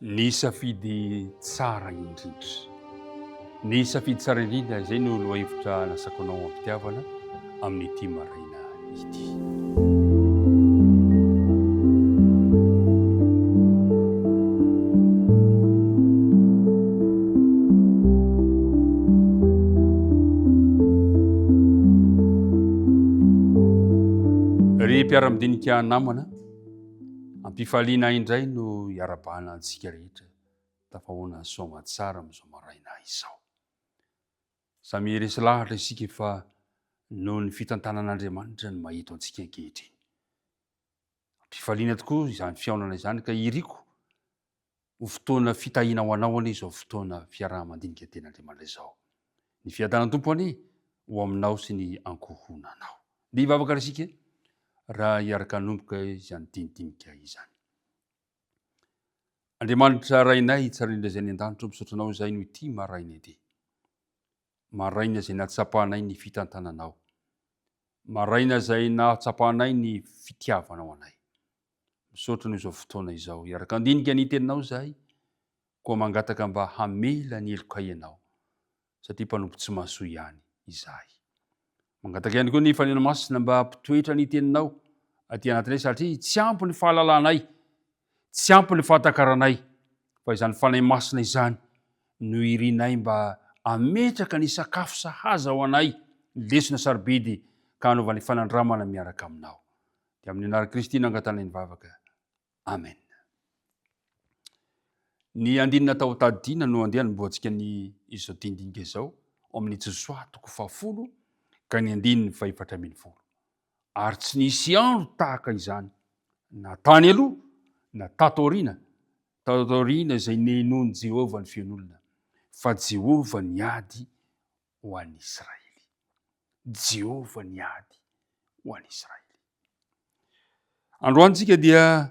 Ny safidy tsara indrindra. Ny safidy tsara indrindra, izay no lohahevitra anasako anao am-pitiavana amin'ity maraina ity. Ry mpiara-midinika namana, Am-pifaliana indray no iarabana antsika rehetra tafahoana soamatsara amin'izao maraina izao. Samy resy lahatra isika fa noho ny fitantanan'Andriamanitra no mahito antsika ankehitriny. Am-pifaliana tokoa izany fihaonana izany ka iriko Ho fotoana fitahiana ho anao anie izao fotoana fiaraha-mandinika tenin'Andriamanitra izao. Ny fiadanan'ny Tompo anie ho aminao sy ny ankohonanao. Ndeha hivavaka ary isika raha hiaraka hanomboka izany dinidinika izany. Andriamanitra Rainay tsara indrindra izay any an-danitra, misaotra Anao izahay noho ity maraina ity. Maraina izay nahatsapanay ny fitantananao. Maraina izay nahatsapanay ny fitiavanao anay. Misaotra noho izao fotoana izao. Hiaraka handinika ny teninao izahay, koa mangataka mba hamela ny helokay ianao, satria mpanompo tsy mahasoa ihany izahay. Mangataka ihany koa ny Fanahinao Masina mba hampitoetra ny teninao aty anatinay, satria tsy ampy ny fahalalanay, tsy ampy ny fahatakaranay, fa izany Fanahy Masina izany no irinay mba hametraka ny sakafo sahaza ho anay, ny lesona sarobidy, ka hanaovany fanandramana miaraka aminao. Dia amin'ny anaran'i Kristy no angatanay ny vavaka. Amen. Ny andininy natao tadidiana no andeha hanombohantsika ny izao dindinika izao ao amin'ny Josoa toko fahafolo ka ny andininy fahefatra ambin'ny folo. Ary tsy nisy andro tahaka izany na tany aloha na tato aoriana, tato aoriana izay nenoin'i Jehovah ny feon'olona, fa Jehovah niady ho an'ny Israely. Jehovah niady ho an'i Israely. Androany tsika dia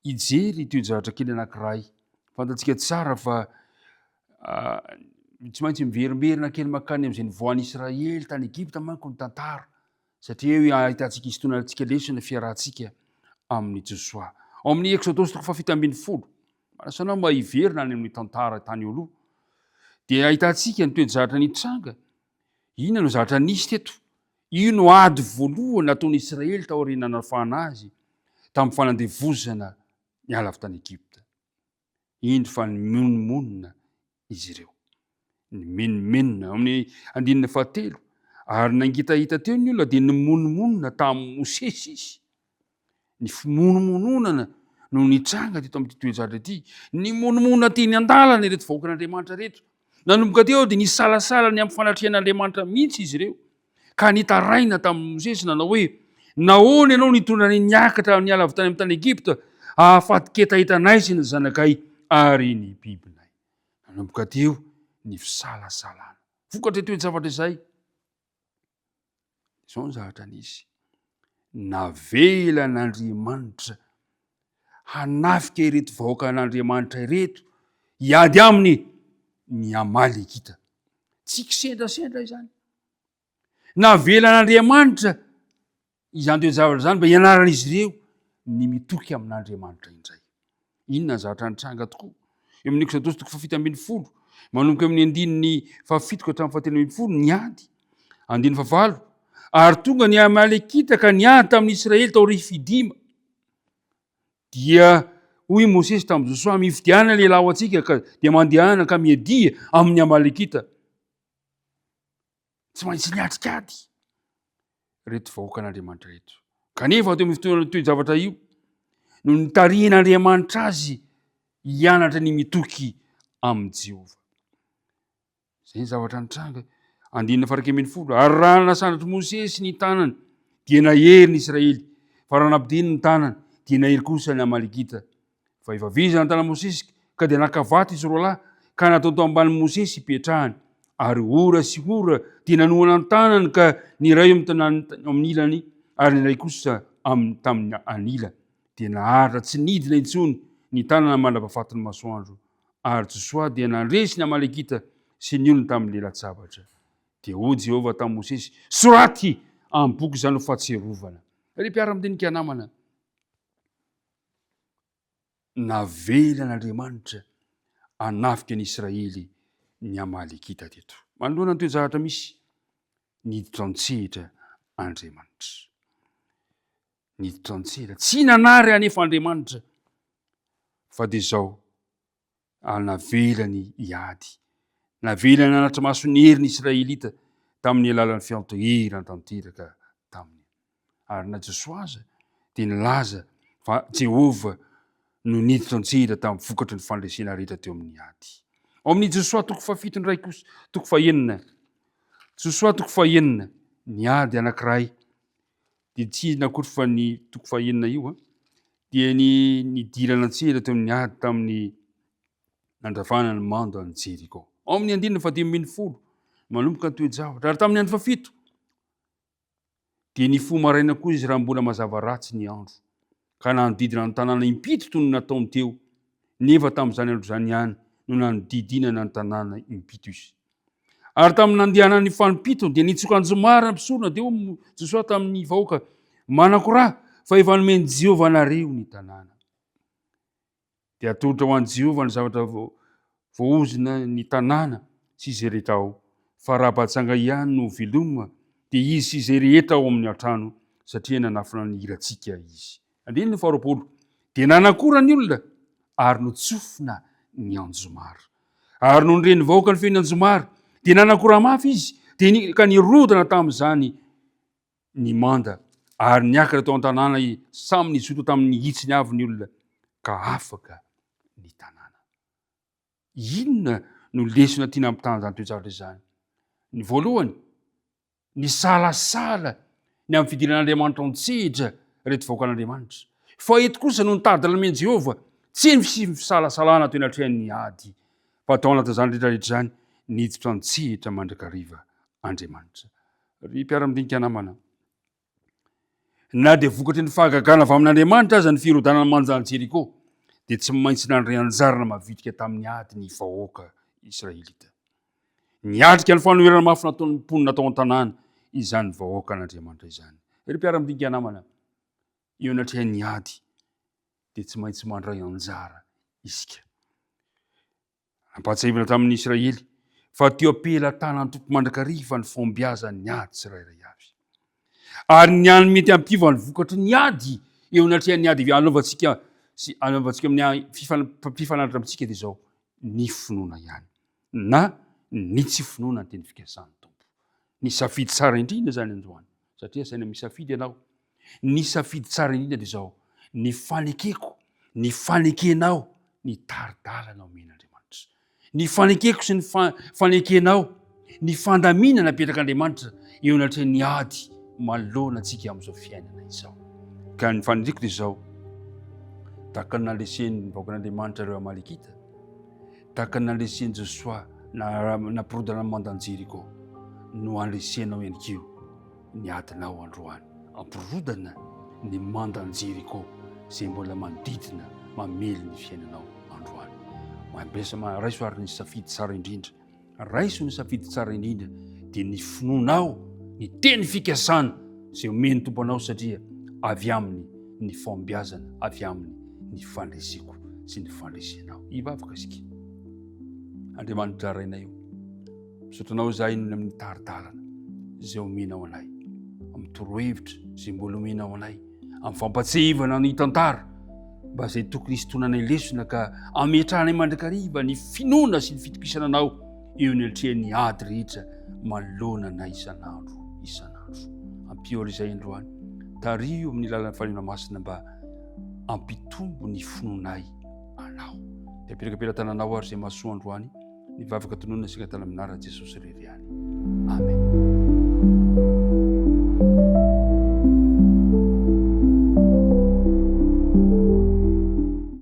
hijery toe-javatra kely anankiray. Fantatsika tsara fa ah, tsy maintsy miverimberina kely makany amin'izay nivoahan'i Israely tany Egypta manko ny tantara. Satria eo ahitantsika isintonantsika lesona fiarahantsika amin'i Josoa. Ao amin'ny Eksodosy toko fahafito ambin'ny folo, manasa anao mba hiverina any amin'ny tantara tany aloha, dia ahitantsika ny toe-javatra nitranga. Inona no zavatra nisy teto? Io no ady voalohany nataon'i Israely taorian'ny nanafahana azy tamin'ny fanandevozana niala avy tany Egypta. Indro fa nimonomonona izy ireo. Nimenomenona. Ao amin'ny andininy fahatelo, ary nangetaheta teo ny olona dia nimonomonona tamin'i Mosesy izy. Ny fimonomononana no nitranga teto amin'ity toe-javatra ity. Nimonomonona teny an-dalana ireto vahoakan'Andriamanitra ireto. Nanomboka teo dia nisalasala ny amin'ny fanatrehan'Andriamanitra mihitsy izy ireo. Ka nitaraina tamin'i Mosesy nanao hoe, Nahoana ianao nitondra anay niakatra niala avy tany amin'ny tany Egypta, hahafaty ketaheta anay sy ny zanakay ary ny bibinay? Nanomboka teo ny fisalasalana. Vokatra toe-javatra izay. Izao ny zavatra nisy. Navelan'Andriamanitra hanafika ireto vahoakan'Andriamanitra ireto hiady aminy ny Amalekita. Tsy kisendrasendra izany. Navelan'Andriamanitra izany toe-javatra izany mba hianaran'izy ireo ny mitoky amin'Andriamanitra indray. Inona ny zavatra nitranga tokoa? Eo amin'ny Eksodosy toko fahafito ambin'ny folo, manomboka amin'ny andininy fahafito ka hatramin'ny fahatelo ambin'ny folo, ny ady. Andininy fahavalo, ary tonga ny Amalekita ka niady tamin'ny Israely tao Refidima. Dia hoy i Mosesy tamin'i Josoa, mifidiana lehilahy ho antsika ka dia mandehana ka miadia amin'ny Amalekita. Tsy maintsy niatrika ady ireto vahoakan'Andriamanitra ireto. Kanefa teo amin'ny fotoana toe-javatra io no nitarihin'Andriamanitra azy hianatra ny mitoky amin'i Jehovah. Izay ny zavatra nitranga. Andininy faha 11. Ary raha nasandratr'i Mosesy ny tanany, dia nahery ny Israely. Fa raha nampidiny ny tanany, dia nahery kosa ny Amalekita. Fa efa vizana ny tanan'i Mosesy, ka dia naka vato izy roalahy, ka natao tao ambanin'i Mosesy hipetrahany. Ary Hora sy Hora dia nanohana ny tanany, ka ny iray eo amin'ny ilany, ary ny iray kosa amin'ny tamin'ny anila. Dia naharitra tsy nidina intsony ny tanana mandra-pahafatin'ny masoandro. Ary Josoa dia nandresy ny Amalekita sy ny olony tamin'ny lela-tsabatra. Dia hoy Jehovah tamin'i Mosesy, Soraty amin'ny boky izany ho fahatsiarovana. Ry mpiara-midinika namana, Navelan'Andriamanitra hanafika ny Israely ny Amalekita teto. Manoloana ny toe-javatra misy, niditra an-tsehatra Andriamanitra. Niditra an-tsehatra. Tsy nanary anefa Andriamanitra fa dia izao ary navelany hiady. Navelany hanatri-maso ny herin'ny Israelita tamin'ny alalan'ny fiantoherana tanteraka taminy. Ary na Josoa aza dia nilaza fa Jehovah no niditra an-tsehatra tamin'ny vokatry ny fandresena rehetra teo amin'ny ady. Ao amin'ny Josoa toko fahafito indray kosa, toko fahenina, Josoa toko fahenina, ny ady anankiray dia tsy inona akory fa ny toko fahenina io dia ny nidirana an-tsehatra teo amin'ny ady tamin'ny nandravana ny manda an'i Jeriko. Ao amin'ny andininy fahadimy ambin'ny folo manomboka ny toe-javatra. Ary tamin'ny andro fahafito dia nifoha maraina koa izy raha mbola mazava ratsy ny andro, ka nanodidina ny tanàna impito toy ny nataony teo, nefa tamin'izany andro izany ihany no nanodidinana ny tanàna impito izy. Ary tamin'ny nandehanany fanimpitony dia nitsoka anjomara ny mpisorona, dia hoy Josoa tamin'ny vahoaka, Manakorà, fa efa nomen'i Jehovah anareo ny tanàna. Dia atolotra ho an'i Jehovah ny zavatra voaozona ny tanàna sy izay rehetra ao. Fa raha bajanga ihany no veloma, dia izy sy izay rehetra ao amin'ny an-trano, satria nanafina ny hirantsika izy. Andininy faharoapolo. Dia nanakora ny olona, ary notsofina ny anjomara. Ary nony ren'ny vahoaka ny feon'ny anjomara, dia nanakora mafy izy, dia ni, ka nirodana tamin'izany ny manda, ary niakatra tao an-tanàna samy nizotra tamin'ny hitsiny avy ny olona, ka afaka ny tanàna. Inona no lesona tiana ampitana izany toe-javatra izany? Ny voalohany, Nisalasala ny amin'ny fidiran'Andriamanitra an-tsehatra ireto vahoakan'Andriamanitra. Fa eto kosa no nitari-dalana nomen'i Jehovah, tsy ny fisalasalana teo anatrehan'ny ady, fa tao anatin'izany rehetra rehetra izany, niditra an-tsehatra mandrakariva Andriamanitra. Ry mpiara-midinika namana, na dia vokatry ny fahagagana avy amin'Andriamanitra aza ny firodanana manjan'i Jeriko, dia tsy maintsy nandray anjarana mavitrika tamin'ny ady ny vahoaka israelita. Niatrika ny fanoherana mafy nataon'ny mponina tao an-tanàna izany vahoakan'Andriamanitra izany. Ry mpiara-midinika namana, eo anatrehan'ny ady dia tsy maintsy mandray anjara isika. Nampahatsiahivina tamin'ny Israely fa teo am-pelatanan'ny Tompo mandrakariva ny fahombiazan'ny ady tsirairay avy. Ary ny any mety hampiova ny vokatry ny ady eo anatrehan'ny ady anaovantsika sy anaovantsika amin'ny mpifanandrina amintsika dia izao, ny finoana ihany na ny tsy finoana ny teny fikasan'ny Tompo. Ny safidy tsara indrindra izany androany, satria asaina misafidy ianao. Ny safidy tsara indrindra dia izao, ny fanekeko, ny fanekenao ny tari-dalana omen'Andriamanitra. Ny fanekeko sy ny fanekenao ny fandaminana napetrak'Andriamanitra eo anatrehan'ny ady manoloana antsika amin'izao fiainana izao. Ka ny faniriako dia izao, tahaka ny nandresen'ny vahoakan'Andriamanitra ireo Amalekita, tahaka ny nandresen'i Josoa nampirodana ny mandan'i Jeriko, no handresenao ihany koa ny adinao androany. Ampirodana ny mandan'i Jeriko izay mbola manodidina mamely ny fiainanao androany. Mampiasa, raiso ary ny safidy tsara indrindra. Raiso ny safidy tsara indrindra dia ny finoanao ny teny fikasana izay omen'ny Tompo anao satria avy aminy ny fahombiazana, avy aminy ny fandreseko sy ny fandresenao. Hivavaka isika. Andriamanitra Rainay o, misaotra anao izahay noho ny amin'ny tari-dalana izay omenao anay, amin'ny torohevitra izay mbola omenao anay, amin'ny fampatsiahivana ny tantara mba izay tokony hisintonanay lesona ka ametrahanay mandrakariva ny finoana sy ny fitokisana anao eo ny atrehan'ny ady rehetra manoloana anay isan'andro isan'andro. Ampio ary izay androany, tariho amin'ny lalan'ny fanina masina mba ampitombo ny finoanay anao. Dia apetraka am-pelatananao ary izay mahasoa androany ny vavaka tononina sy gatana amin'ny anaran'i Jesosy irery ihany. Amen.